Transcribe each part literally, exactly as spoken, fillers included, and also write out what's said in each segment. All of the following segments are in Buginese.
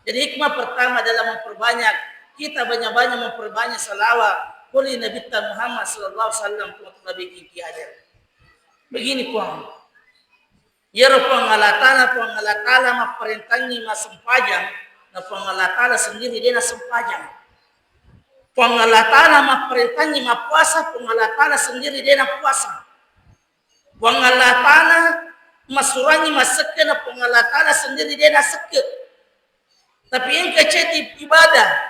Jadi hikmah pertama adalah memperbanyak, kita banyak-banyak memperbanyak salawat oleh Nabi Muhammad sallallahu alaihi wasallam untuk Nabi kita hadir. Begini, Puang. Iyaro Puang Allah Ta'ala, Puang Allah Ta'ala mapparentangngi massempajang, na Puang Allah Ta'ala sendiri de' nassempajang. Puang Allah Ta'ala mapparentangngi mappuasa, Puang Allah Ta'ala sendiri de' napuasa. Puang Allah Ta'ala massurangngi massekke, na Puang Allah Ta'ala sendiri de' nasekke. Tapi engka ceddi ibadah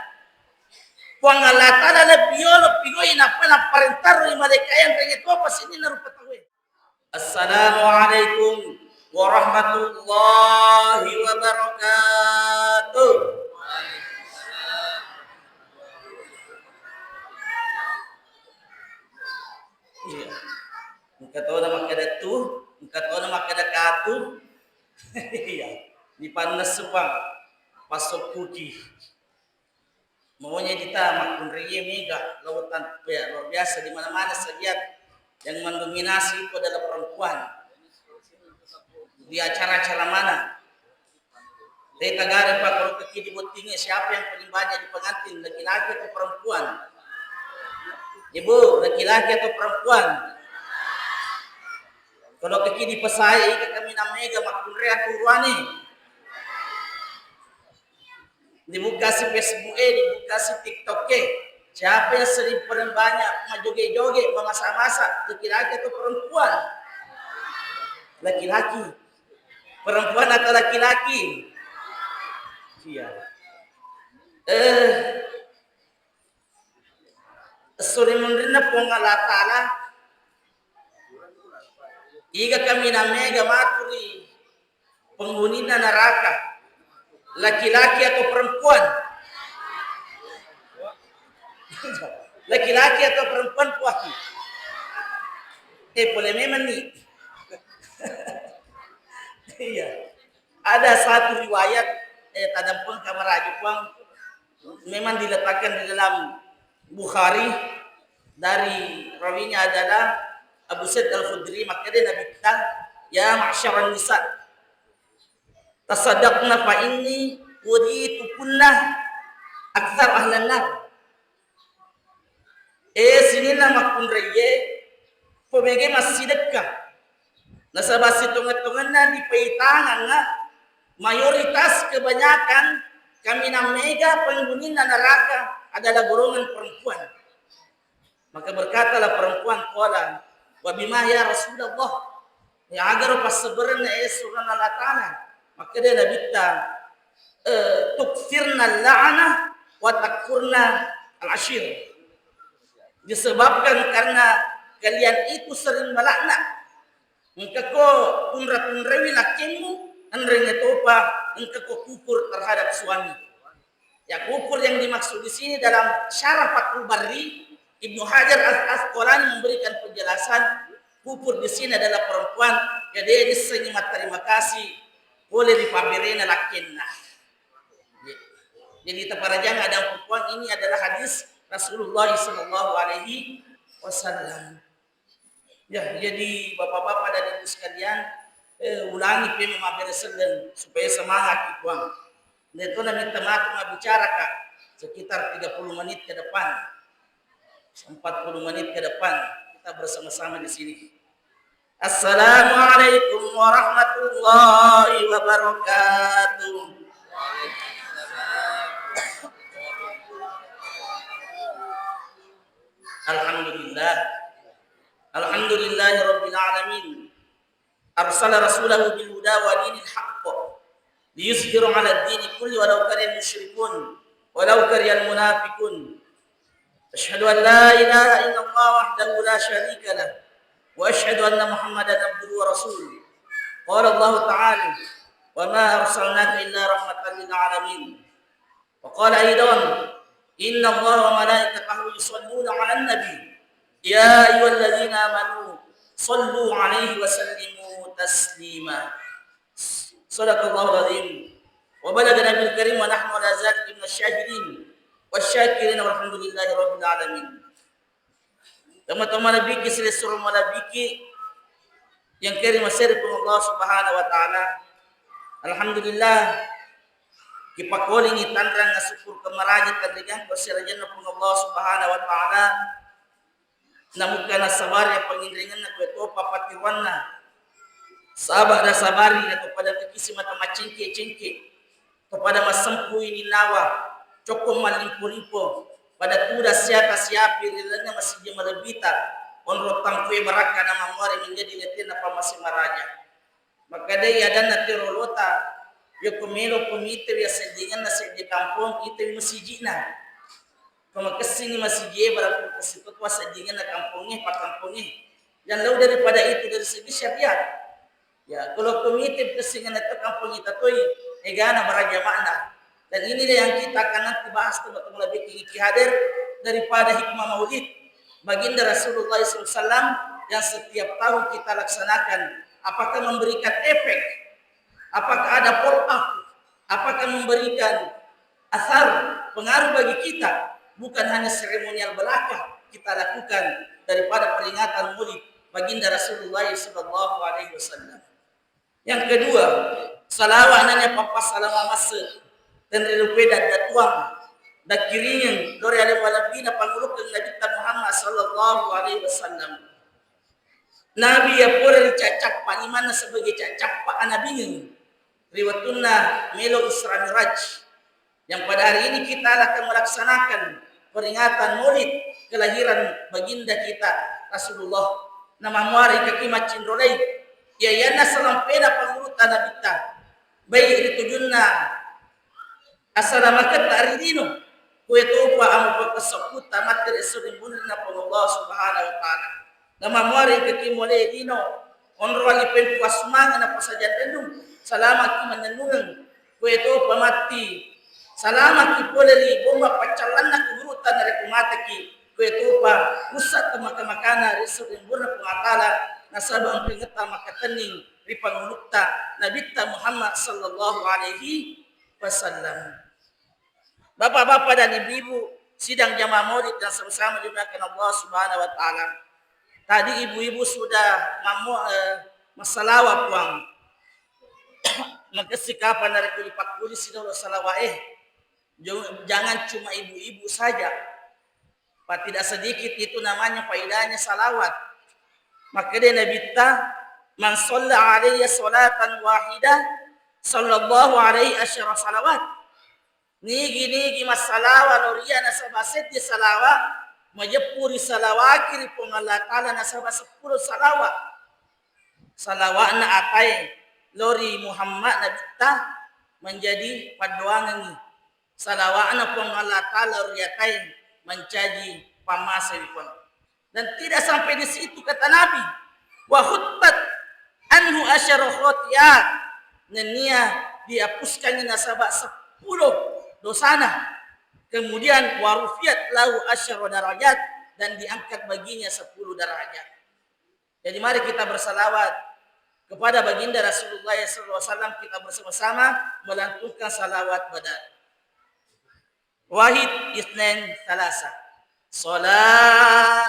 Puang Allah Ta'ala lebbi yolo pigau'i, nappa napparentaroi malaika'e, enrengnge topa sininna rupa tauwe. Assalamualaikum warahmatullahi wabarakatuh. Iya. Engka tona makkeda tu, engka tona makkeda katu. Iya. Dipannessu, Puang. Passokkuki. Maunya dita makkunraie mega, lautan, ya, luar biasa di mana-mana saja yang mendominasi itu adalah perempuan. Di acara-acara mana? Teta gare, Pak, kalau kaki di bottingnya, siapa yang paling banyak di pengantin, laki-laki atau perempuan? Ibu, laki-laki atau perempuan? Kalau kaki di pesai, ika kami namega makkunrai atau uruane. Dibuka si Facebook e, dibuka si TikTok e. Siapa yang sering paling banyak majoget-joget, memasak-masak, laki-laki atau perempuan? Laki-laki. Perempuan atau laki-laki? Iya. Eh, esso ri munrinna Puang Allah Ta'ala, iga kaminang mega matu ri penghuninya neraka, laki-laki atau perempuan? Laki-laki atau perempuan, Puang? Eh, boleh memang nih. Iya. Ada satu riwayat, eh, tadampeng kamaraji, Puang, memang diletakkan di dalam Bukhari, dari rawinya adalah Abu Sa'id Al-Khudri, makkeda Nabitta, "Ya ma'syaran nisa, tasaddaqna fa inni wuditukunna aktsar ahlan nar." Eh, sininna makkunraie, pomege massidekka. Nasaba sitongeng-tongenna dipaitangangnga, mayoritas kebanyakan kaminang mega penghuninya neraka adalah golongan perempuan. Maka berkatalah perempuan, qala, "Wa bima ya Rasulullah?" Ya, agaro passeberenna, eh, Surana Allah Ta'ala. Makkeda Nabitta, eh, "Tuktsirna la'ana wa takfurna al-ashir." Disebabkan karena kalian itu sering melaknat, engkako tunra-tunraiwi lakkemmu, enrengnge topa engkako kufur terhadap suami. Ya, kufur yang dimaksud di sini dalam syarah Fathul Barri, Ibnu Hajar Al-Asqalani memberikan penjelasan, kufur di sini adalah perempuan yang dia nissengi matterima kasih oleh dipabberena lakkenna. Jadi, taparajang ada perempuan ini adalah hadis Rasulullah sallallahu alaihi wasallam. Ya, jadi bapak-bapak dan ibu sekalian, eh, ulangi pemeng mabbere selleng supaya semangat ki, Puang. Neto na minta matu mabbicara, Kak, sekitar tiga puluh menit ke depan. Empat puluh menit ke depan kita bersama-sama di sini. Assalamualaikum warahmatullahi wabarakatuh. Alhamdulillah. Alhamdulillahi rabbil alamin. Arsala rasulahu bil huda wa dinil haqq liyuzhirahu 'alad dini kulli walau karihal musyrikun, walau karihal munafiqun. Asyhadu an la ilaha illallah wahdahu la syarika lah, wa asyhadu anna Muhammadan abduhu wa rasuluh. Qala Allahu ta'ala, "Wa ma arsalnaka illa rahmatan lil alamin." Wa qala aidan, "Inna Allaha wa malaikatahu yusalluna 'alan nabi, ya ayyuhalladzina amanu sallu 'alaihi wa sallimu taslima." Sadaqallahul azim. Wa balagha nabiyul karim wa nahnu ala dzalika minasy syahidin wasy syakirin walhamdulillahi rabbil alamin. Tomatoa malebbi'ki, silessureng malebbi'ki, yang keri maseri Puang Allah Subhanahu wa Ta'ala. Alhamdulillah, Kipakolingi tanrang asukkurukeng maraja tanrigangku assirajanna Puang Allah Subhanahu wa Ta'ala. Namukkana sabari appanginringenna, kue topa patiruanna. Saba' nasabari, nato pada kekisi mata macengke-cengke, to pada massempui ninnawa, cokko mallimpo-limpo, pada tuda siata siapi ri lalenna masijji malebbita, onrong tangkue barakka namammuare menjadi letena pammase maraja. Makkedai adanna tero olota, yako melo pemitewi asseddingenna seddi kampong, itewi masiji'na. Ko makessingi masijie, berarti makessing to asseddingenna kampongnge, pakkampongnge. Yang jauh daripada itu dari segi syariat. Ya, kalau komite kessingenna to kampong ita toi, egana berjamaahna. Dan inilah yang kita akan nanti bahas teman-teman lebih tinggi hadir daripada hikmah maulid. Baginda Rasulullah sallallahu alaihi wasallam yang setiap tahun kita laksanakan, apakah memberikan efek? Apakah ada follow up? Apakah memberikan asar, pengaruh bagi kita? Bukan hanya seremonial belaka kita lakukan daripada peringatan Maulid Baginda Rasulullah sallallahu alaihi wasallam. Yang kedua, salawat nanya papa salama mase dan rilupeda datuang dakiringeng lori alem walabbina pangulukkeng Nabitta Muhammad sallallahu alaihi wasallam. Nabi ya pura ri caccappa imanna sebagai caccappa anabingeng ri wettunna melo Isra Miraj. Yang pada hari ini kita akan melaksanakan peringatan Maulid kelahiran baginda kita Rasulullah. Namammuare kaki maccinrolai. Iya, iyanna salampena pangulutta Nabitta. Baik ri tujunna asalamaketta ri lino. Kue topa amupakassakkutta matti ri esso ri bunrinna Puang Allah Subhanahu wa Ta'ala. Namammuare kaki mole lino. Onroangi pempu assumange napasajang rennung. Salamaki mannennungeng. Kue topa matti. Salamaki pole ri bomba paccallanna kuburutta narekko mateki. Kue topa russa temaka-makana ri esso ri bunrinna Puang Allah Ta'ala. Nasaba engka engkata makkatenning ri pangulutta Nabitta Muhammad sallallahu alaihi wasallam. Bapak-bapak dan ibu-ibu, sidang jamaah maulid yang sama-sama dimuliakan Allah Subhanahu wa Ta'ala. Tadi ibu-ibu sudah mamu-, eh, massalawa, Puang. Makessing kapang narekko dipakkuli sidolo salawat, eh. Jo-, jangan cuma ibu-ibu saja. Pak, tidak sedikit itu namanya faedahnya salawat. Makkeda Nabitta, "Man shalla alayya salatan wahidah, sallallahu alaihi asyara salawat." Nigi-nigi massalawa lao ri iyya nasaba seddi salawa, majeppu risalawaki ri Puang Allah Ta'ala nasaba seppulo salawa. Salawa'na atae lao ri Muhammad Nabitta menjadi paddoangengngi. Salawa'na Puang Allah Ta'ala ri atae mancaji pammasei Puang. Dan tidak sampai di situ, kata Nabi, "Wa huttat anhu asyara khati'at." Nennia dihapuskangngi nasaba seppulo dosana. Kemudian, "Wa rufi'at lahu asyara darajat," dan diangkat baginya sepuluh derajat. Jadi mari kita bersalawat kepada baginda Rasulullah sallallahu alaihi wasallam, kita bersama-sama melantunkan salawat pada Wahid, Isnin, Salasa. Salatullah.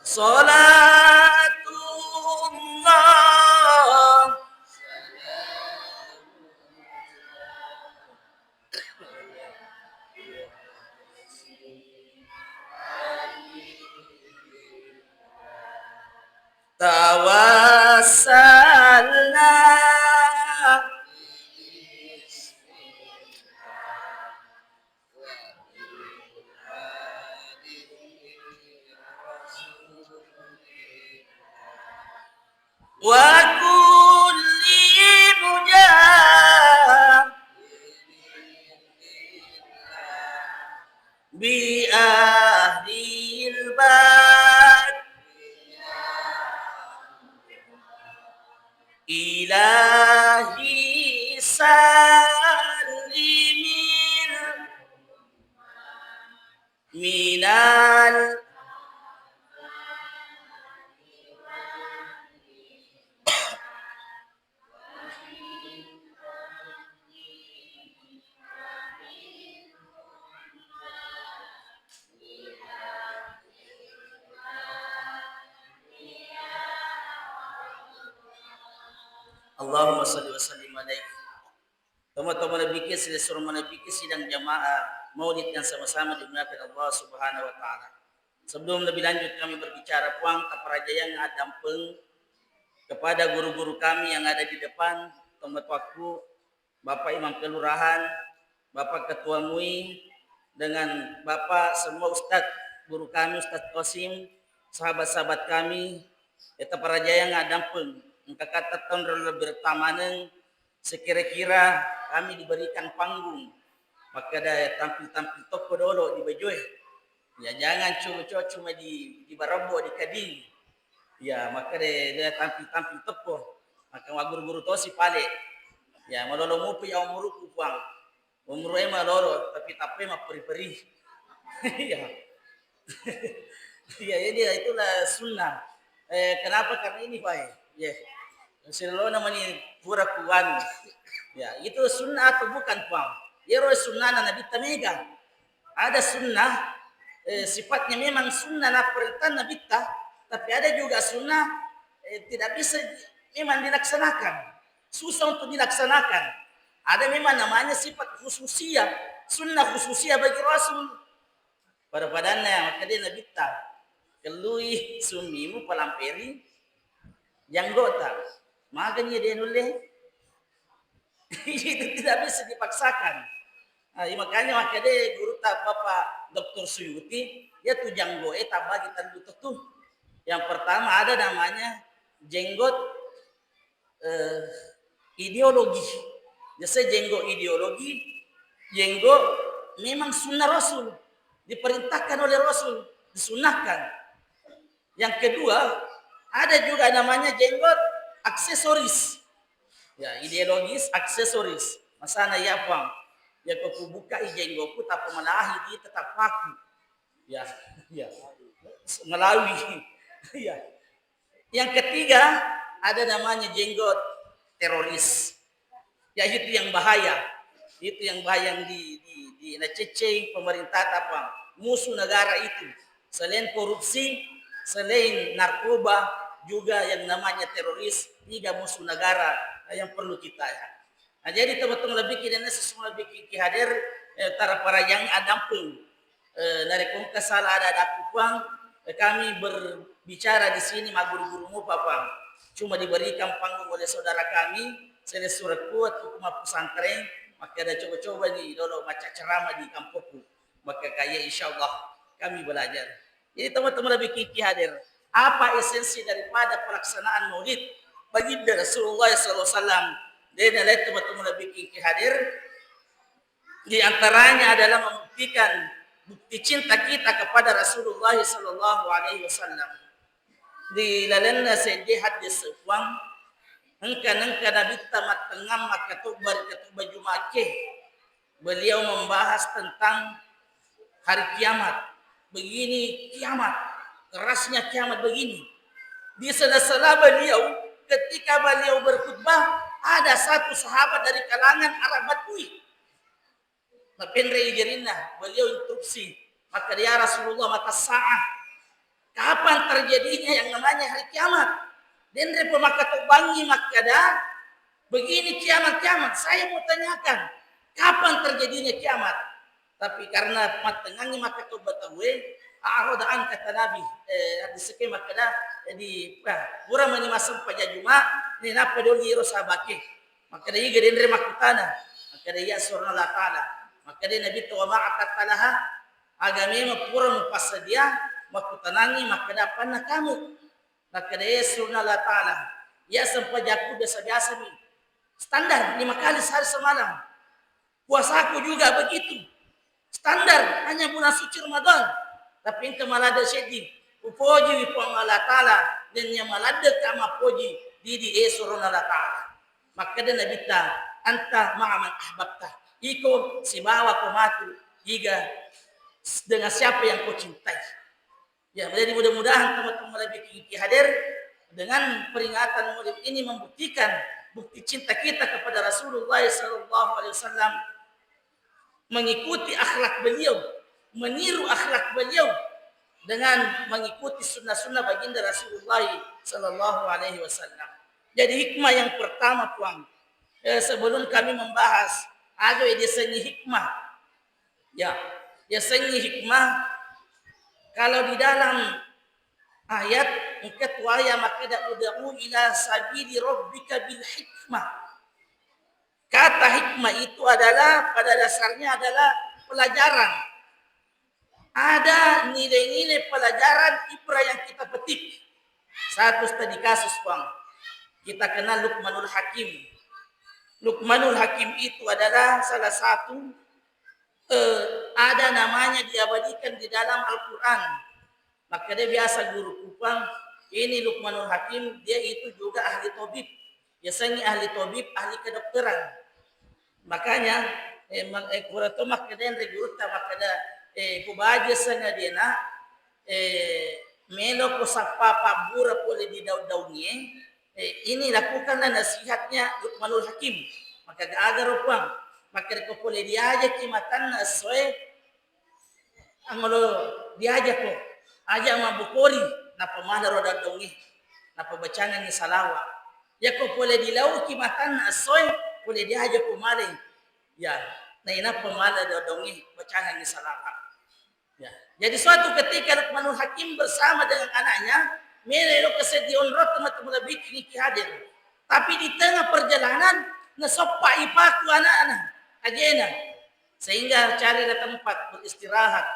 Salatullah. Tawassalna. Wa kulli mujahid bi ahlil bait. Ilahi sallimin minal Allahumma salli wa sallim alaihi. Tomatoa malebbi'ki, silessureng malebbi'ki sidang jamaah maulid yang sama-sama dimuliakan Allah Subhanahu wa Ta'ala. Sebelum lebih lanjut kami berbicara, Puang, taparajayang addampeng kepada guru-guru kami yang ada di depan, tomatoakku, Bapak Imam Kelurahan, Bapak Ketua MUI, dengan Bapak semua ustadz, guru kami Ustadz Qasim, sahabat-sahabat kami, ya, taparajayang addampeng, engka kata tonro lebih tamaneng, sekira-kira kami diberikan panggung, makkeda tampil-tampil tokko dolo di bajoe. Ya, jangan cuma-cuma cuma di, di barabbo, di kading. Ya, makkeda de tampil-tampil tokko. Maka magguru-guru tosi pale. Ya, malolo mupi ya umuruku, Puang. Umuru e malolo, tapi tappe mapperi-peri. Iya. Iya, jadi itulah sunnah. Eh, kenapa? Karena ini, Pak. Ya. Silolona mani pura kuwan. Ya, itu sunnah atau bukan, Puang? Iyaro sunnahna Nabitta mega. Ada sunnah, eh, sifatnya memang sunnah na perintah Nabitta, tapi ada juga sunnah, eh, tidak bisa di-, memang dilaksanakan. Susah untuk dilaksanakan. Ada memang namanya sifat khususiyah, sunnah khususiyah bagi Rasul. Pada-padanna yang makkeda Nabitta, kellui summimu palamperi janggota. Magani de nulle. Itu tidak bisa dipaksakan. Nah, iya makanya makkeda gurutta Bapak Doktor Suyuti, ya tu janggoe tabbagi tellu tetu. Yang pertama ada namanya jenggot, eh, ideologi. Biasa jenggot ideologi, jenggot memang sunnah Rasul, diperintahkan oleh Rasul, disunnahkan. Yang kedua, ada juga namanya jenggot aksesoris. Ya, ideologis, aksesoris. Masana ya, Puang. Ya, ko kubuka i jenggotku, tappa malahi di tetap aku. Ya, ya. Malawi. Ya. Yang ketiga, ada namanya jenggot teroris. Ya, itu yang bahaya. Itu yang bahaya yang di, di, di, nacecei pemerintah apa, musuh negara itu. Selain korupsi, selain narkoba, juga yang namanya teroris, tiga musuh negara yang perlu kita ya. Nah, jadi teman-teman lebih kita ini semua lebih ki hadir, eh, tara parajang adampung. Eh, narekko engka sala ada-ada kupuang, eh, kami berbicara di sini magguru-guru mupa, Puang. Cuma diberikan panggung oleh saudara kami, Sele Surekku, atau Hukuma Pesantren, makkeda coba-coba ni dolo maca ceramah di kampungku. Maka kaya insya Allah kami belajar. Jadi teman-teman lebih kiki hadir. Apa esensi daripada pelaksanaan Maulid Baginda Rasulullah sallallahu alaihi wasallam? Jadi teman-teman lebih kiki hadir. Di antaranya adalah membuktikan bukti cinta kita kepada Rasulullah sallallahu alaihi wasallam. Di lalenna seddi hadis, Puang, engka-, engka Nabitta mattengngang makkatobba ri katobba Juma'ke. Beliau membahas tentang hari kiamat. Begini kiamat, kerasnya kiamat begini. Di sela-sela beliau, ketika beliau berkhutbah, ada satu sahabat dari kalangan Arab Badui. Napenre i jarinna, beliau instruksi. Makkeda, "Ya Rasulullah, mata sa'ah? Kapan terjadinya yang namanya hari kiamat?" Denre pemakkatobbangi makkeda, "Begini kiamat, kiamat. Saya mau tanyakan, kapan terjadinya kiamat?" Tapi karena mattengngangi makkatobba tauwe, a'rada an, kata Nabi, eh, hadis ke makkeda, eh, di, ah, pura mani massempajang Juma, ni nappa doli ro sabake. Makkeda, "Iga denre makkutana?" Makkeda, "Iya, surna Allah Ta'ala." Makkeda Nabi, "Wa ma aqadta laha?" Aga memang pura mupassadia? Makkutanangi, makkeda, "Panna kamu." Makkeda, "Iya, surna Allah Ta'ala. Iya, sempajakku biasa-biasa mi. Standar lima kali sehari semalam. Puasaku juga begitu. Standar hanya bulan suci Ramadan. Tapi engka maladde seddi. Upojiwi Puang Allah Ta'ala, nennia maladde ka mappoji didi e surona Allah Ta'ala." Makkeda Nabitta, "Anta ma'a man ahbabta." Iko sibawa ko matu iga s-, dengan siapa yang kau cintai. Ya, jadi mudah-mudahan teman-teman lebih ki hadir dengan peringatan Maulid ini membuktikan bukti cinta kita kepada Rasulullah sallallahu alaihi wasallam, mengikuti akhlak beliau, meniru akhlak beliau dengan mengikuti sunnah-sunnah baginda Rasulullah sallallahu alaihi wasallam. Jadi hikmah yang pertama, Puang, eh, sebelum kami membahas, aga diasengngi hikmah. Ya, diasengngi hikmah, kalau di dalam ayat, engka tu ayat makkeda, "Ud'u ila sabili rabbika bil hikmah." Kata hikmah itu adalah, pada dasarnya adalah pelajaran. Ada nilai-nilai pelajaran ibrah yang kita petik. Satu studi kasus, Puang. Kita kenal Luqmanul Hakim. Luqmanul Hakim itu adalah salah satu, eh, ada namanya diabadikan di dalam Al-Quran. Makkeda biasa guru kupang, ini Luqmanul Hakim, dia itu juga ahli tobib. Biasanya ahli tobib, ahli kedokteran. Makanya, eh, mak-, eh, kura to makkeda enre gurutta makkeda, eh, ku baja sengadena, eh, melo ko sappa pabbura pole di daun-daungnge, eh, ini lakukanlah nasihatnya Luqmanul Hakim. Maka aga ro Puang, makkeda ko pole diajaki matanna essoe, angolo diajako, aja mabbokori, nappa mala ro daddongnge, nappa bacangangngi salawa. Yako pole dilauki matanna essoe, pole diajako malai. Ya, nainappa mala daddongnge, bacangangngi salawa. Ya. Jadi suatu ketika Luqmanul Hakim bersama dengan anaknya, melo elo keseddi onrong teman-teman lebih ki hadir. Tapi di tengah perjalanan, nasoppa ipaku anakna, ajena. Sehingga carilah tempat beristirahat.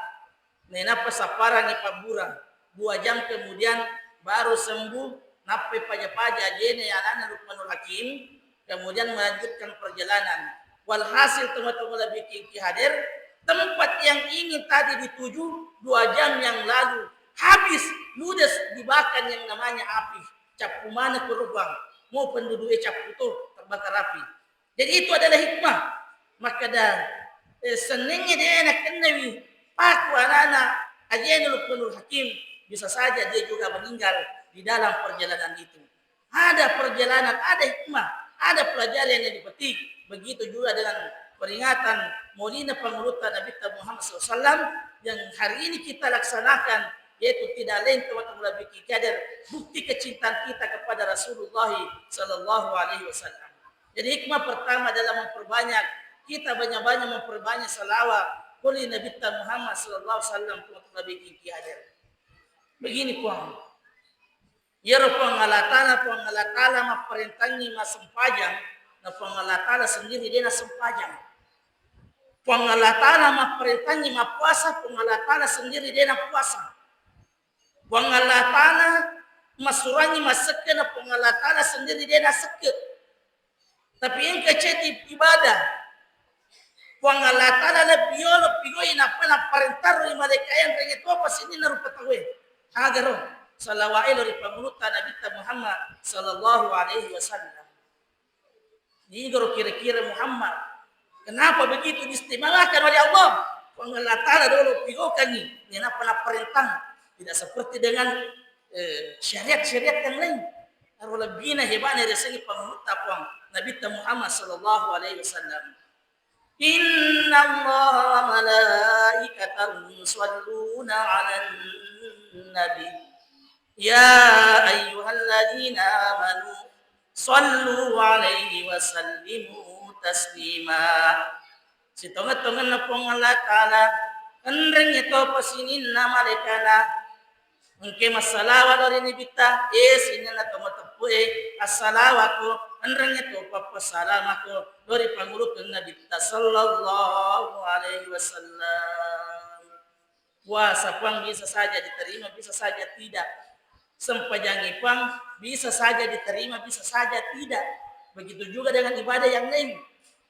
Nainappa sapparangngi pabbura. Dua jam kemudian baru sembuh, nappai paja-paja ajena ya anakna Luqmanul Hakim, kemudian melanjutkan perjalanan. Walhasil, teman-teman lebih ki hadir, tempat yang ingin tadi dituju dua jam yang lalu habis ludes dibakar yang namanya api. Cappu mana kurubang, mau penduduk cappu tuh terbakar api. Jadi itu adalah hikmah. Makkeda, eh, senningnge de nakennawi paku anana ajena Luqmanul Hakim, bisa saja dia juga meninggal di dalam perjalanan itu. Ada perjalanan, ada hikmah, ada pelajaran yang dipetik. Begitu juga dengan peringatan Maulidna Pangulutta Nabitta Muhammad sallallahu alaihi wasallam yang hari ini kita laksanakan, yaitu tidak lain, teman-teman lebih ki hadir, bukti kecintaan kita kepada Rasulullah sallallahu alaihi wasallam. Jadi hikmah pertama adalah memperbanyak, kita banyak-banyak memperbanyak salawat kuli Nabitta Muhammad sallallahu alaihi wasallam, teman-teman lebih ki hadir. Begini, Puang. Iyaro Puang Allah Ta'ala, Puang Allah Ta'ala mapparentangngi massempajang, na Puang Allah Ta'ala sendiri de nassempajang. Puang Allah Ta'ala mapparentangngi mappuasa, Puang Allah Ta'ala sendiri de napuasa. Puang Allah Ta'ala massurangngi massekke, na Puang Allah Ta'ala sendiri de nasekke. Tapi engka ceddi ibadah Puang Allah Ta'ala lebbi yolo pigoi, nappa napparentaroi malaika, enrengnge topa sininna rupa tauwe. Agaro, salawa'e lo ri pangulutta Nabitta Muhammad sallallahu alaihi wasallam. Igaro kira-kira Muhammad, kenapa begitu diistimewakan oleh Allah? Puang Allah Ta'ala dolo pigokangi, nenappa napparentang. Tidak seperti dengan, eh, syariat-syariat yang lain. Aro lebbina hebana riasengngi pangulutta Puang Nabitta Muhammad sallallahu alaihi wasallam. Innallaha wa malaikatahu yusalluna 'alan nabi. Ya ayyuhalladzina amanu sallu 'alaihi wa sallimu taslima. Sitonget-tongenna Puang Allah Ta'ala, enrengnge topa sininna malaikana engke massalawa lao ri Nabitta, eh, sininna to mateppu e, assalawako, enrengnge to pappassalamako lao ri pangulukeng Nabitta sallallahu alaihi wasallam. Puasa, Puang, bisa saja diterima, bisa saja tidak. Sempajangi, Puang, bisa saja diterima, bisa saja tidak. Begitu juga dengan ibadah yang lain.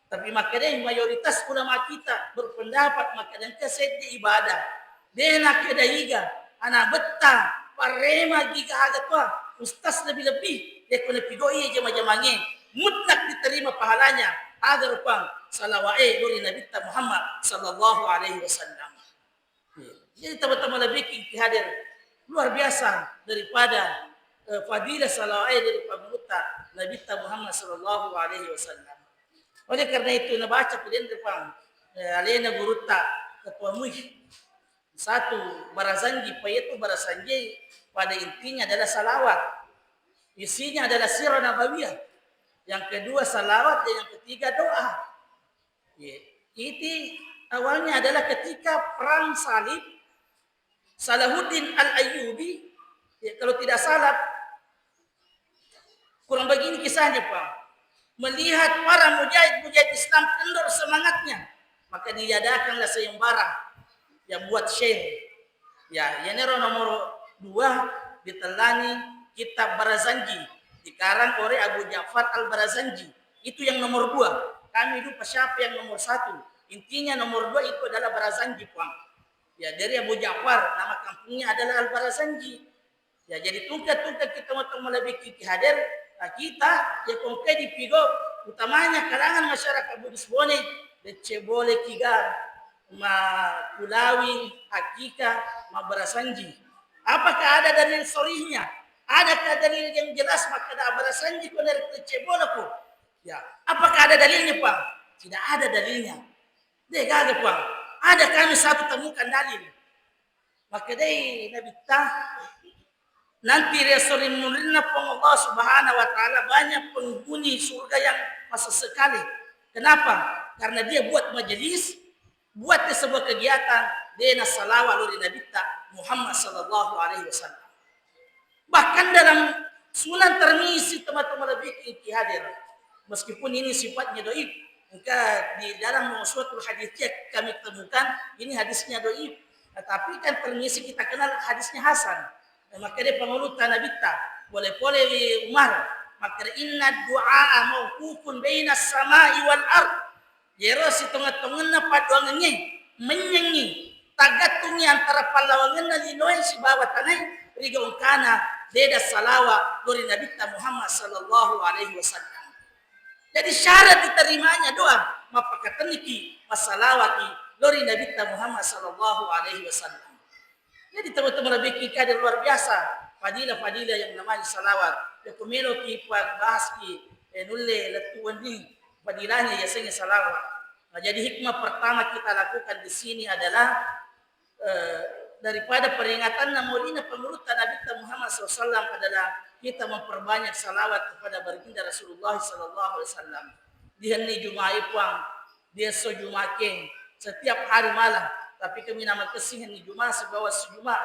Tapi makkedai mayoritas ulama kita berpendapat makkeda engka seddi ibadah. De nakkeda iga, ana betta, parrema giga aga toa, ustaz lebih-lebih, yakko napigoi jama-jamangnge, mutlak diterima pahalanya, aga rupa salawa'e lao ri Nabitta Muhammad sallallahu alaihi wasallam. Jadi teman-teman lebih ki hadir luar biasa daripada, eh, fadilah salawa'e dari pangulutta Nabitta Muhammad sallallahu alaihi wasallam. Oleh karena itu, nabaca pilihan depan, eh, alena gurutta Ketua MUI. Satu, barasanji, pa itu barasanji pada intinya adalah salawat. Isinya adalah sirah nabawiyah. Yang kedua salawat, dan yang ketiga doa. Ya. Itu awalnya adalah ketika perang salib, Salahuddin Al-Ayyubi, ya, kalau tidak salah, kurang begini kisahnya, Pak. Melihat para mujahid-mujahid Islam kendor semangatnya, maka diadakanlah sayembara yang buat Syekh. Ya, yenaro nomor dua ditellani kitab Barazanji, dikarang oleh Abu Ja'far Al-Barazanji. Itu yang nomor dua. Kami lupa siapa yang nomor satu. Intinya nomor dua itu adalah Barazanji, Pak. Ya, dari Abu Ja'far, nama kampungnya adalah Al-Barazanji. Ya, jadi tungke-tungke kita mau malebbi ki hadir, nah, kita ya kongke di pigo, utamanya kalangan masyarakat Buddhis Bone, decce bole kiga ma kulawi hakika ma Barazanji. Apakah ada dalil sorihnya? Adakah dalil yang jelas makkeda Barazanji ko dari decce bole ko? Ya, apakah ada dalilnya, Pak? Tidak ada dalilnya. Deh, gaga, Pak. Ada kami satu temukan dalil. Makkedai Nabitta, nanti ri esso ri munrinna Puang Allah Subhanahu wa Ta'ala banyak penghuni surga yang masuk sekali. Kenapa? Karena dia buat majelis, buat sebuah kegiatan, dia nassalawa lao ri Nabitta Muhammad sallallahu alaihi wasallam. Bahkan dalam Sunan Tirmizi, teman-teman lebih ki hadir. Meskipun ini sifatnya doif, engka di dalam Mausuatul Hadithiyah kami temukan ini hadisnya doif. Tetapi kan Tirmizi kita kenal hadisnya hasan. Nah, maka dia pangulutta Nabitta, boleh-boleh wi Umar, maka inna du'a mauqufun bainas sama'i wal ard. Yero sitonge-tongenna paddoangengnge, mennyengngi, tagattungngi antara pallawangenna linoe sibawa tanae, riga engkana deda salawa lao ri Nabitta Muhammad sallallahu alaihi wasallam. Jadi syarat diterimanya doa, mappakatenniki massalawaki lao ri Nabitta Muhammad sallallahu alaihi wasallam. Jadi teman-teman lebih ki hadir luar biasa, fadilah-fadilah yang namanya salawat. Yako meloki pabbahaski, eh, nulle lettu wenni fadilahnya yasengnge salawat. Nah, jadi hikmah pertama kita lakukan di sini adalah, eh, daripada peringatanna maulidna pangulutta Nabitta Muhammad sallallahu alaihi wasallam adalah kita memperbanyak salawat kepada baginda Rasulullah sallallahu alaihi wasallam. Di henni Jumae Puang, di esso Jumake, setiap hari malam. Tapi kami nama kessing henni Juma sibawa esso Juma.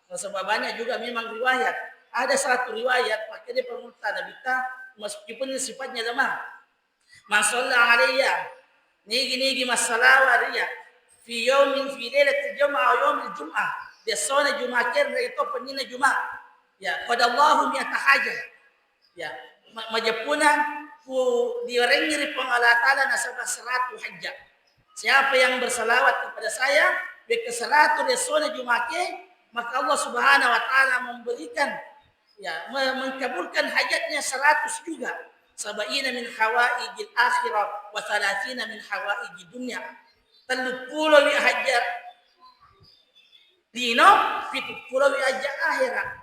Nasaba banyak juga memang riwayat. Ada satu riwayat, makkeda pangulutta Nabitta, meskipun sifatnya lemah. Man shalla alayya, nigi-nigi massalawa ri iyya, fi yaumin, fi lailatil jum'ah, aw yaumil jum'ah, di essona Jumake, ri to pennina Juma. Ya, qadallahu mi'ata hajah. Ya, ma-, majeppuna ku diwerengngi ri Puang Allah Ta'ala nasaba seratu hajja. Siapa yang bersalawat kepada saya, wekka seratu ri essona Jumake, maka Allah Subhanahu wa Ta'ala memberikan, ya, me-, mengkabulkan hajatnya seratus juga. Sab'ina min hawaijil akhirah wa thalathina min hawaijid dunya. Telluppulo wi hajat lino, pitu pulo wi aja ahera.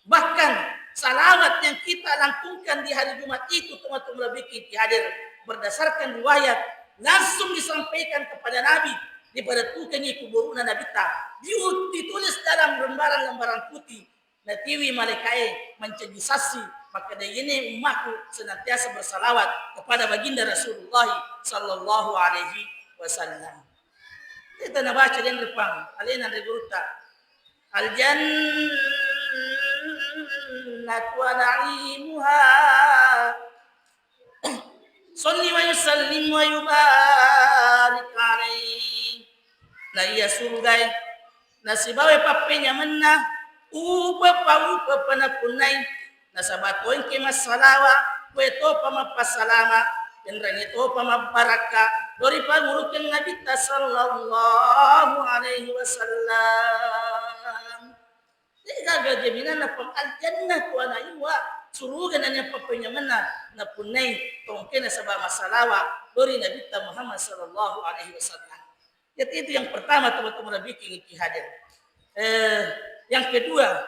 Bahkan salawat yang kita langsungkan di hari Jumat itu, teman-teman lebih ki hadir, berdasarkan riwayat, langsung disampaikan kepada Nabi, dipalettukengngi kuburuna Nabitta, diut-, ditulis dalam lembaran-lembaran putih, natiwi malaikae mancaji saksi, makkeda, "Ini ummaku senantiasa bersalawat kepada baginda Rasulullah sallallahu alaihi wasallam." Kita nabaca denre Puang, alena anre gurutta. Al-jannatu wa na'imuha. Salli wa yusallim wa yubarik alaih. Na iya surugae, nasibawai pappenyamenna, upa pa upa pa napunnai. Nasaba to engke massalawa, koe topa mappassalama, enrengnge topa mabbarakka, lao ri pangurukeng Nabitta sallallahu alaihi wasallam. De'gaga jaminanna pang-, al-jannatu wa na'imuha, suruga nennia pappenyamenna, napunnai to engke nasaba massalawa lao ri Nabitta Muhammad sallallahu alaihi wasallam. Jadi itu yang pertama, teman-teman lebih ki hadir. Eh, yang kedua,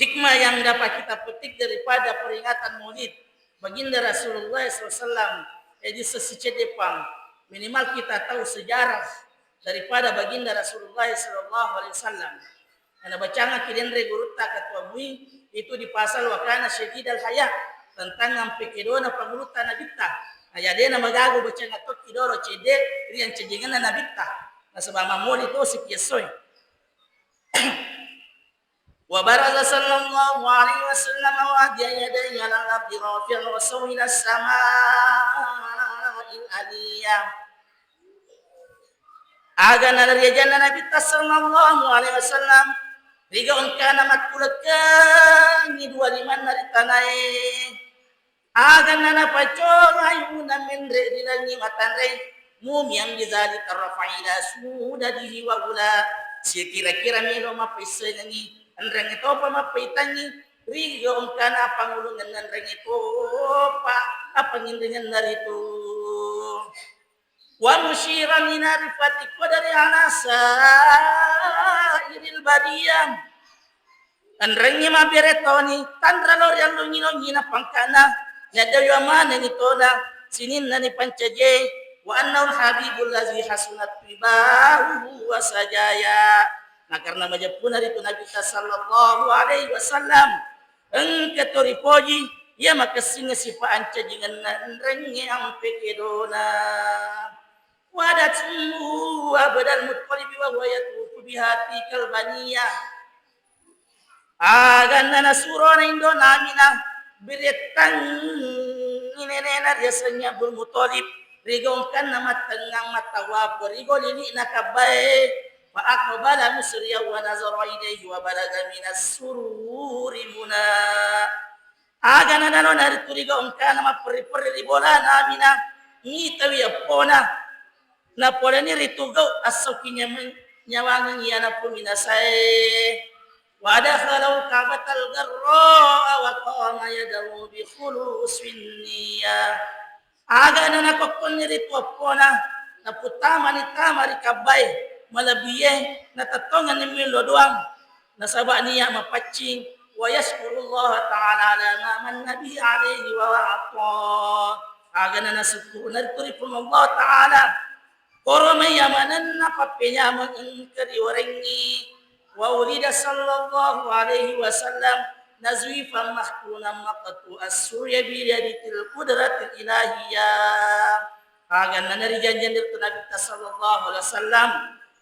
hikmah yang dapat kita petik daripada peringatan Maulid Baginda Rasulullah sallallahu alaihi wasallam, eh, di sesi cedde Puang, minimal kita tahu sejarah daripada Baginda Rasulullah sallallahu alaihi wasallam. Nabacangaki denre gurutta Ketua MUI, Itu dipasal wa kana syadidal haya, tentang ampe kedona pangulutta Nabitta. Nah, jadi na magagu bacang tokki dolo cedde ri ancajingenna Nabitta. Nasaba mamoli to siki essoe. Wa baraza sallallahu alaihi wasallam wa diya yadayhi ala al-ardi rafi'an ra'sahu ila as-sama'il aliyah. Aga nalariajanna Nabitta sallallahu alaihi wasallam, riga engkana mattulekengngi dua limanna ri tanae. Aga nanapacongai una menre ri langi matanre, mumian bidzalika rafa'a ila sudadihi wa ula. Sikira-kira melo mappaissengengngi, enrengnge topa mappaitangngi, riga engkana pangulungenna enrengnge topa apanginringenna ritu. Wa musyiran ila rif'ati qadari ala sairil bariyah. Enrengngi mabbere toni tanra lao ri allongi-longina pangkana, naddawi manengi tona sininna ni pancaje, wa annahu habibul ladzi hasunat tibahu wa sajaya. Nah, karena majeppuna ritu Nabitta sallallahu alaihi wasallam, engka to ripoji, iya makessing sifa ancajingenna enrengnge ampe kedona. Wadat ummuhu Abdul Muttalib wa huwa yatufu biha tikal baniyah. Aganna nasurona indona Aminah, birettangngi nenena riasengnge Abdul Muttalib, rigongkanna mattengngang mattawaf, rigo lili'na kabbae, fa aqbala musri'an wa nazara ilaihi wa balaga minas sururi muna. Aga nananona ritu riga engkana mapperri-perri ri bolana Aminah, mitawi eppona. Napoleni ritu gau assauki nyameng-, nyawangeng iyana puminasae. Wa dakhalau Ka'batal Gharra'a wa qama yad'u bi khulusin niyah. Aga nanakokkonni ritu eppona, naputtamani tama ri kabbae, malebbie natettongenni millo doang, nasaba niya mapaccing, wa yaskurullaha ta'ala ala ma manna bihi alaihi wa a'ta. Aga nanasukkuru naritu ri Puang Allah Ta'ala, koro mai amanenna pappenyameng engka riwarengngi. Wa ulida sallallahu alaihi wasallam nazwifan makhtunan maqtu'as surya biyadil qudratil ilahiyah. Aganna narijanjiang ritu Nabitta sallallahu alaihi wasallam,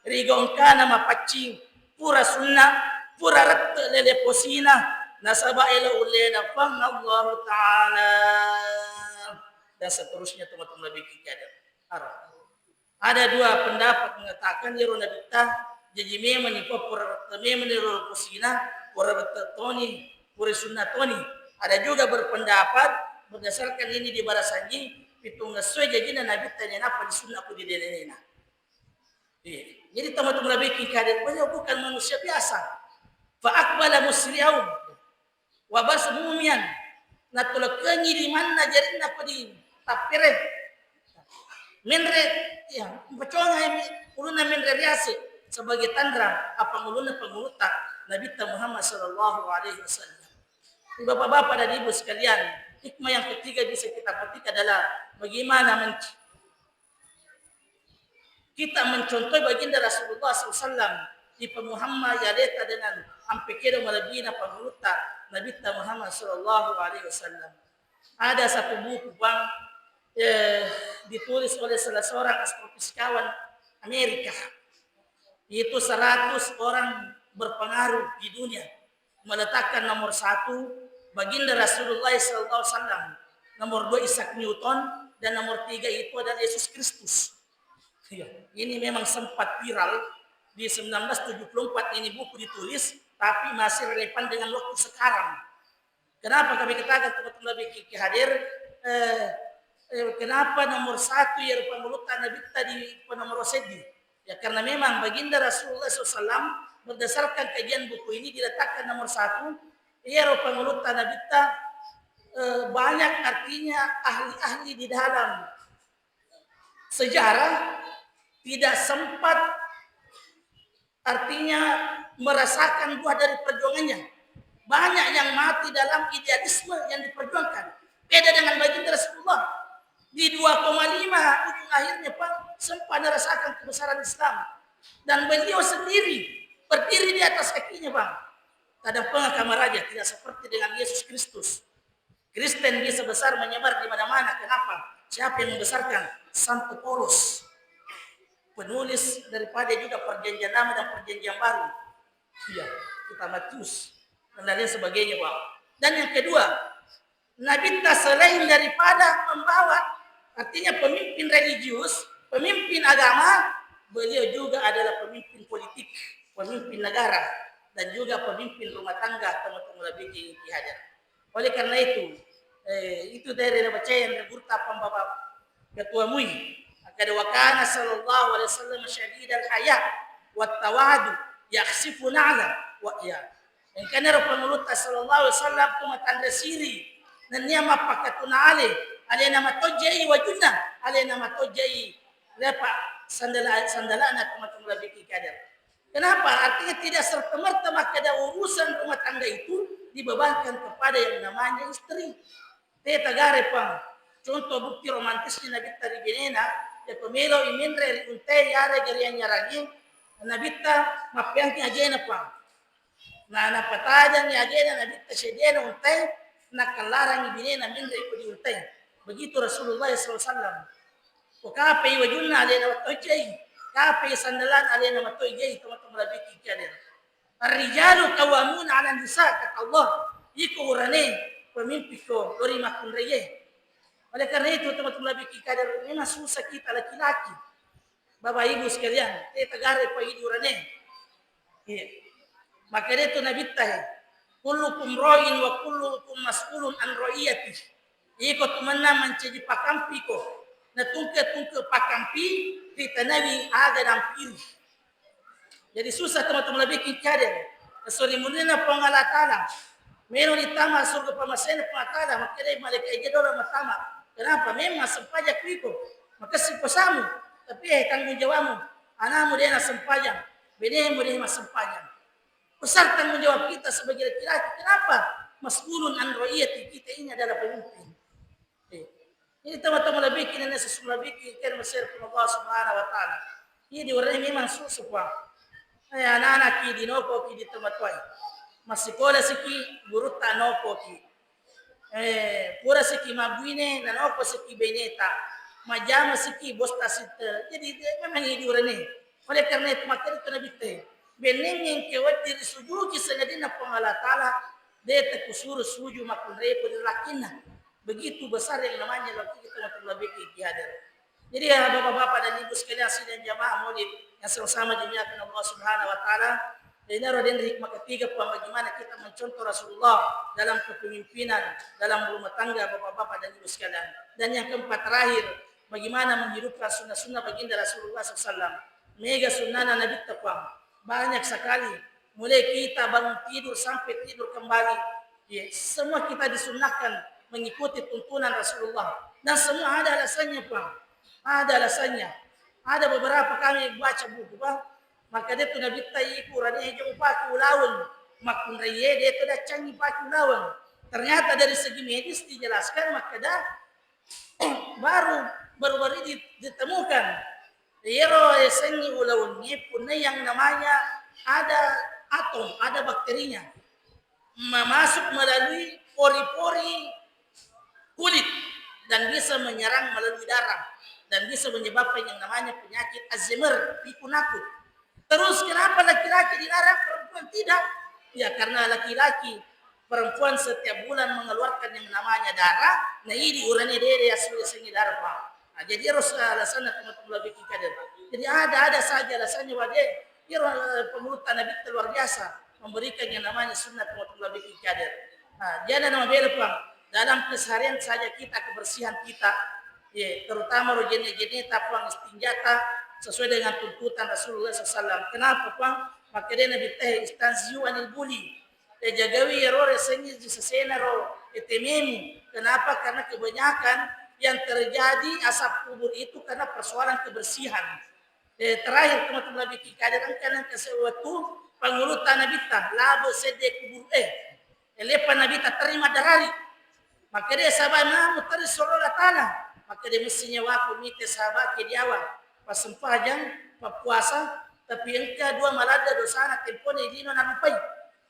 rigongkana mapaccing, pura sunna, pura rette lele posina, nasaba elo ullena Puang Allah Ta'ala. Dan seterusnya, teman-teman, lebih kita ada. Arah. Ada dua pendapat mengatakan iyaro Nabitta jaji memang ni pura rette memang ni ro posina, pura rette toni, pura sunna toni. Ada juga berpendapat berdasarkan ini di barasanji, pitung essoe jajina Nabitta ni napa di sunna ku di denena. Iya. Jadi teman-teman lebih kita ada, beliau bukan manusia biasa. Fa aqbala musri'aun. Wa bas mumian, natulekkengi limanna jarinna pedi tappere. Menre, ya, mpacongai mi ulunna menre riase sebagai tanra apa ulunna pangulutta Nabitta Muhammad sallallahu alaihi wasallam. Bapak-bapak dan ibu sekalian, hikmah yang ketiga bisa kita petik adalah bagaimana menc-, kita mencontohi baginda Rasulullah sallallahu alaihi wasallam, ipa Muhammad yaleta dengan ampe kedo malebbina pangulutta Nabitta Muhammad sallallahu alaihi wasallam. Ada satu buku, Bang, eh, ditulis oleh salah seorang astrofisikawan Amerika. Itu seratus orang berpengaruh di dunia. Meletakkan nomor satu Baginda Rasulullah sallallahu alaihi wasallam, nomor dua Isaac Newton, dan nomor tiga itu adalah Yesus Kristus. Iya, ini memang sempat viral di sembilan belas tujuh puluh empat ini buku ditulis, tapi masih relevan dengan waktu sekarang. Kenapa kami katakan teman-teman lebih ki-, ki hadir? Eh, eh, kenapa nomor satu ya pangulutta Nabitta di nomor seddi? Ya, karena memang Baginda Rasulullah sallallahu alaihi wasallam, berdasarkan kajian buku ini, diletakkan nomor satu, iyaro pangulutta Nabitta, eh, banyak artinya ahli-ahli di dalam sejarah tidak sempat, artinya, merasakan buah dari perjuangannya. Banyak yang mati dalam idealisme yang diperjuangkan. Beda dengan Baginda Rasulullah. Di dua koma lima ujung akhirnya, Pak, sempat merasakan kebesaran Islam. Dan beliau sendiri berdiri di atas kakinya, Bang. Tadampengeng kamaraja, tidak seperti dengan Yesus Kristus. Kristen bisa besar menyebar di mana-mana. Kenapa? Siapa yang membesarkan? Santo Paulus, penulis daripada juga Perjanjian Lama dan Perjanjian Baru. Iya, kita Matius dan lain sebagainya, Pak. Dan yang kedua, Nabitta selain daripada membawa, artinya pemimpin religius, pemimpin agama, beliau juga adalah pemimpin politik, pemimpin negara, dan juga pemimpin rumah tangga, teman-teman lebih tinggi hadir. Oleh karena itu, eh, itu dari baca yang gurta pembaba ketua mui. Kada wakana sallallahu alaihi wasallam syadidal haya wa tawadu yaksifu na'la wa ya. Engkana ro pangulutta sallallahu alaihi wasallam tu matanre siri, nennia mappakatuna ale, alena matojjai wajunna, alena matojjai lepa sandala, sandalana teman-teman lebih kader. Kenapa? Artinya tidak serta-merta makkeda urusan rumah tangga itu dibebankan kepada yang namanya istri. Te tagare pang. Contoh bukti romantisnya Nabitta ri benena, ya pemelo imenre ri untai yare gari anyarangi, Nabitta mappeangki ajena pang. Nah, napatajangi ajena Nabitta sedena untai, nakallarang binena menre ko di untai. Begitu Rasulullah sallallahu alaihi wasallam. Ko kapei wajunna alena matojjai, kapei sandalan alena matojjai, teman-teman lebih kikadena. Ar-rijalu qawwamuna 'alan nisa, kata Allah, iko urane pemimpiko lori makkunraie. Oleh karena itu, teman-teman lebih kikadena, memang susah kita laki-laki. Bapak Ibu sekalian, te tagare pa idi urane. Iya. Maka dia tu Nabitta, "Kullukum ra'in wa kullukum mas'ulun an ra'iyatih." Iko tu mennang mancaji pakampiko, na tungke-tungke pakampi ritanawi aga nampiri. Jadi susah teman-teman lebih kikadena. Sorry munina Puang Allah Ta'ala. Melo ditama surga pamasena Puang Allah Ta'ala, makkedai malaikat ija dolo matama. Kenapa? Memang sempajang kuiko. Makessing puasamu. Tapi eh tanggung jawabmu. Anamu dia na sempajang. Benemu dia na sempajang. Besar tanggung jawab kita sebagai laki-laki. Kenapa? Mas'ulun an ra'iyati, kita ini adalah pemimpin. Eh, ini teman-teman lebih kini nasi semua lebih kini kira mesir pun Allah Subhanahu wa Ta'ala. Ini di orang ini memang susu pa. Eh, anak-anak ki di nopo ki di tempat tuai. Masih kola siki guru tak nopo ki. Eh, pura siki mabuine, na nopo siki beneta. Majama siki bosta site. Jadi, eh, memang ini di orang ini. Oleh karena itu, maka itu Nabi teh. Beneng yang kewat diri sujuki sengadina Puang Allah Ta'ala, dia tak kusuru suju makun repo di lakinna. Begitu besar yang namanya laki kita untuk lebih ki hadir. Jadi ya bapak-bapak dan ibu sekalian sidang jamaah maulid yang sama-sama dimuliakan Allah Subhanahu wa Ta'ala, dan ini adalah hikmah ketiga Pak, bagaimana kita mencontoh Rasulullah dalam kepemimpinan, dalam rumah tangga bapak-bapak dan ibu sekalian. Dan yang keempat terakhir, bagaimana menghidupkan sunnah-sunnah baginda Rasulullah sallallahu alaihi wasallam. Mega sunnahna Nabi tepang, banyak sekali. Mulai kita bangun tidur sampai tidur kembali, ya, semua kita disunnahkan mengikuti tuntunan Rasulullah. Dan semua ada alasannya, Pak. Ada alasannya. Ada beberapa kami baca buku, Pak. Maka dia tu Nabi tai kurani jauh pakai ulaweng. Makunraye dia tu dah canggih pakai ulaweng. Ternyata dari segi medis dijelaskan, maka dah baru, baru-baru ini ditemukan. Iyaro yasengngi ulawengnge punna yang namanya ada atom, ada bakterinya, ma-, masuk melalui pori-pori kulit dan bisa menyerang melalui darah dan bisa menyebabkan yang namanya penyakit Alzheimer, pikun akut. Terus kenapa laki-laki dilarang, perempuan tidak? Ya, karena laki-laki, perempuan setiap bulan mengeluarkan yang namanya darah, na idi urane dede asu yasengnge darah, Pak. Nah, jadi harus, eh, alasanna teman-teman lebih kita deh, Pak. Jadi ada, ada saja alasannya, Pak. Dia, dia, eh, pengurus tanah Bikta luar biasa memberikan yang namanya sunnah teman-teman lebih kita deh. Nah, jadi nama bela, Pak. Dalam keseharian saja kita, kebersihan kita, ya, terutama ro jenne-jenne ta puang istinjata sesuai dengan tuntutan Rasulullah sallallahu alaihi wasallam. Kenapa, Pak? Maka dia Nabi teh istanziu anil buli. Eh, jagawi iyaro resengngi ji sesena ro, eh, tememu. Kenapa? Karena kebanyakan yang terjadi asap kubur itu karena persoalan kebersihan. Eh, terakhir, teman-teman lebih kikadir engka nengka sewatu pangulu tanah bita, labe sedde kubur, eh, eh, lepa Nabi tak terima darari. Maka dia sahabat namu tadi sorola tanah. Maka dia mesti nyawaku mite sahabat ke diawa. Pasempajang, papuasa, tapi engka dua maladda dosana tempone lino nalupai.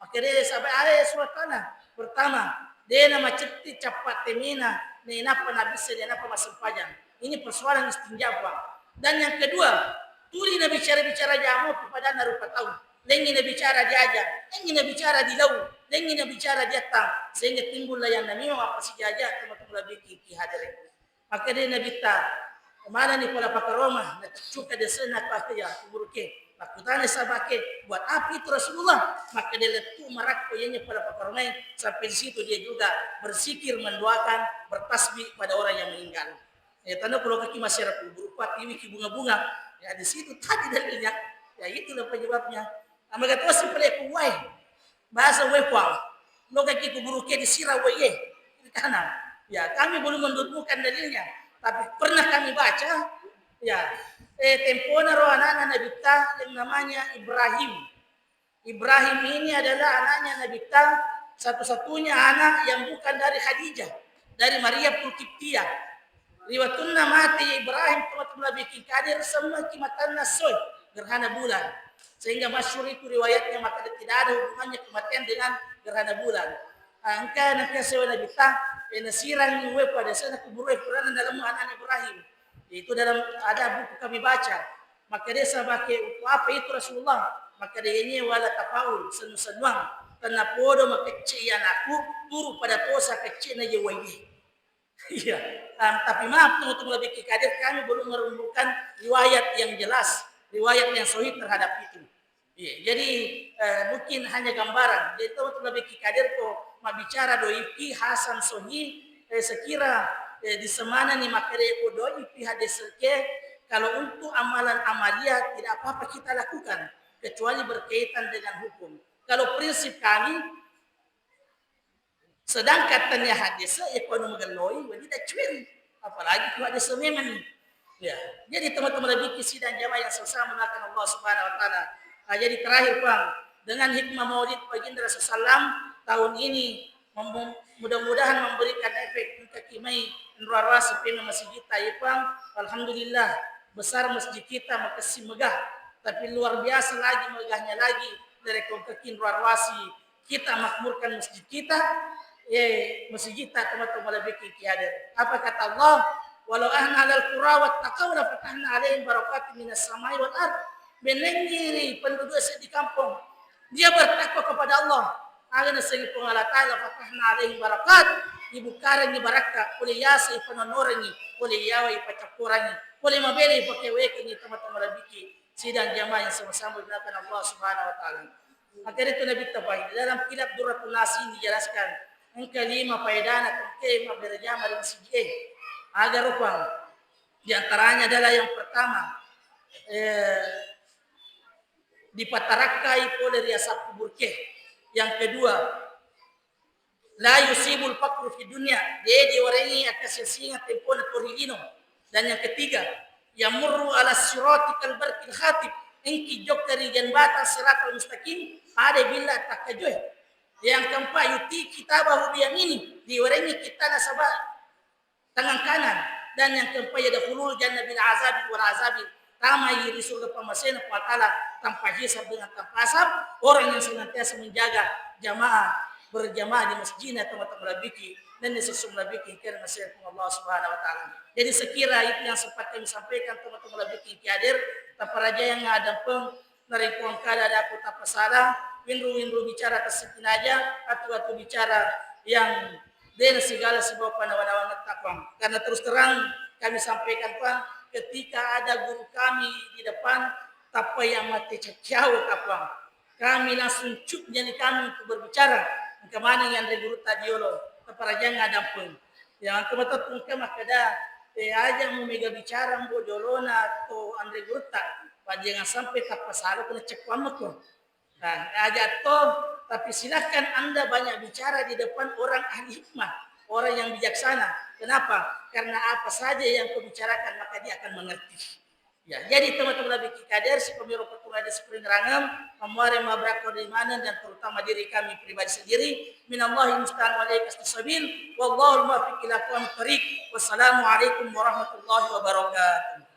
Makkedai sahabat, "Ae Rasulullah, pertama, dena macetti cappa temena, nainappa nabissa, nainappa massempajang." Ini persoalan istinja, Puang. Dan yang kedua, tuli nabicara-bicara jamo pada rupa tau. Lengi nabicara diaja, lengi nabicara dilau, lengi nabicara diattang, sehingga timbullah yang namanya apa sijaja teman-teman lebih ki hadere. Makkedai Nabitta, "Manani pala pakaroma?" Nacuccuka desena pake ya kuburuke. Makkutana sahabake, "Buat apa itu Rasulullah?" Makkedai, "Lettu marakko iyanya pala pakaromai." Sampai di situ dia juga berzikir, mendoakan, bertasbih pada orang yang meninggal. Ya, tanda kalau kaki masih ada kubur, kuat ini ki bunga-bunga. Ya, di situ tadi dalilnya. Ya, itulah penyebabnya. Amagatosi pale kuwai. Bahasa wai kuang. Lo kaki kuburuke disirang wai e. Kiri kanan. Ya, kami belum menemukan dalilnya. Tapi pernah kami baca, ya, eh, tempona ro anakna Nabitta yang namanya Ibrahim. Ibrahim ini adalah anaknya Nabitta, satu-satunya anak yang bukan dari Khadijah, dari Maria Kiptiah. Ri wettunna mate Ibrahim, teman-teman lebih ki kadir, semua kimatanna soe gerhana bulan. Sehingga masyhur itu riwayatnya, maka tidak ada hubungannya kematian dengan gerhana bulan. Ah, engka, engka sewa Nabitta, eh, nasirang wai pada sana kuburu Ibrahim dalam anak Ibrahim. Itu dalam ada buku kami baca. Makkedai sahabake, "Untuk apa itu Rasulullah?" Makkedai, "Ini wala tafaul, sennu-sennuang. Tennapodo makecce anakku, turu pada tosa kecce na ye wai e." Iya. Em, tapi maaf, teman-teman lebih ki kadir, kami belum menemukan riwayat yang jelas, riwayat yang sahih terhadap itu. Iya, jadi, eh, mungkin hanya gambaran. Jadi, teman-teman lebih ki kadir ko mabicara doifi Hasan Sohi, eh, sekira, eh, di semana ni makere ko doifi hadis ke, kalau untuk amalan amaliah tidak apa-apa kita lakukan, kecuali berkaitan dengan hukum. Kalau prinsip kami, sedangkan tania hadis, ya, ko anu magelloi, wajib daccueri. Apalagi ko hadis memang ni. Ya, jadi teman-teman lebih ki sidang jamaah yang sesama melakukan Allah Subhanahu wa Ta'ala. Ah, jadi terakhir, Bang, dengan hikmah Maulid Baginda Rasulullah sallam tahun ini, mem-, mudah-mudahan memberikan efek untuk kimai nruarwasi pena masjid kita, ya, Bang. Alhamdulillah, besar masjid kita, makessing megah. Tapi luar biasa lagi megahnya lagi dari kongkakin ruarwasi kita makmurkan masjid kita, eh, masjid kita, teman-teman lebih ki hadir. Apa kata Allah? "Walau ahna alal qura wattaqau la fatahna alaihim barakatin minas samai wal ard." Benengi ri penduduk di kampung, dia bertakwa kepada Allah, aga nasengi Puang Allah Ta'ala, fatahna alaihim barakat, dibukarangi barakka, pole yasa ipanonorangi, pole yawa ipacappurangi, pole mabele ipakewekengi, teman-teman lebih ki sidang jamaah yang sama-sama dimuliakan Allah Subhanahu wa Ta'ala. Akhirnya itu Nabi Tafahi, di dalam kitab Durratun Nasihin dijelaskan, engka lima faedana tengke mabbere jama ri masjid e. Aga rupa? Di antaranya adalah yang pertama, eh, dipatarakkai pole ri asap kuburke. Yang kedua, la yusibul faqru fid dunya, de diwarengi akasiasingeng tempona to ri lino. Dan yang ketiga, yamurru ala sirati kal barqil khatib, engki jokka ri jembatan siratal mustaqim, pada billa takkajoe. Yang keempat, yuti kitabahu biyamini, diwarengi kittana saba tangan kanan. Dan yang keempat, yadkhulul jannah bila azabin wala azabin, tamai ri surga pamasena Puang Ta'ala tanpa hisab dengan tanpa azab, orang yang senantiasa menjaga jamaah, berjamaah di masjidnya, teman-teman lebih ki, dan di sesum lebih ki, kira nasihkan Allah Subhanahu wa Ta'ala. Jadi sekira itu yang sempat kami sampaikan, teman-teman lebih ki hadir, taparajayang adapun narekko engka ada-ada aku tappasala, winru-winru bicara tassikinaja, atu-atu bicara yang de nasigala sibawa panawa-nawangetta, Puang. Karena terus terang kami sampaikan, Puang, ketika ada guru kami di depan, tappa yang mate cacciawa ka, Puang. Kami langsung cut nyali kami untuk berbicara. Engka maneng yang anre gurutta diolo, taparajang adampeng. Ya, engka matotu engka makkeda, eh, aja mu mega bicara mbo jolona to anre gurutta. Jangan sampai tappasala ko nacekkuammu ko. Nah, aja to, tapi silakan Anda banyak bicara di depan orang ahli hikmah, orang yang bijaksana. Kenapa? Karena apa saja yang kau bicarakan, maka dia akan mengerti. Ya, jadi teman-teman lebih ki kader, si pemiro petura di spring rangam, memuare mabrakko di mana dan terutama diri kami pribadi sendiri. Minallahi musta'an wa alaihi kastus sabil. Wallahul muwaffiq ila aqwamit thariq. Wassalamualaikum warahmatullahi wabarakatuh.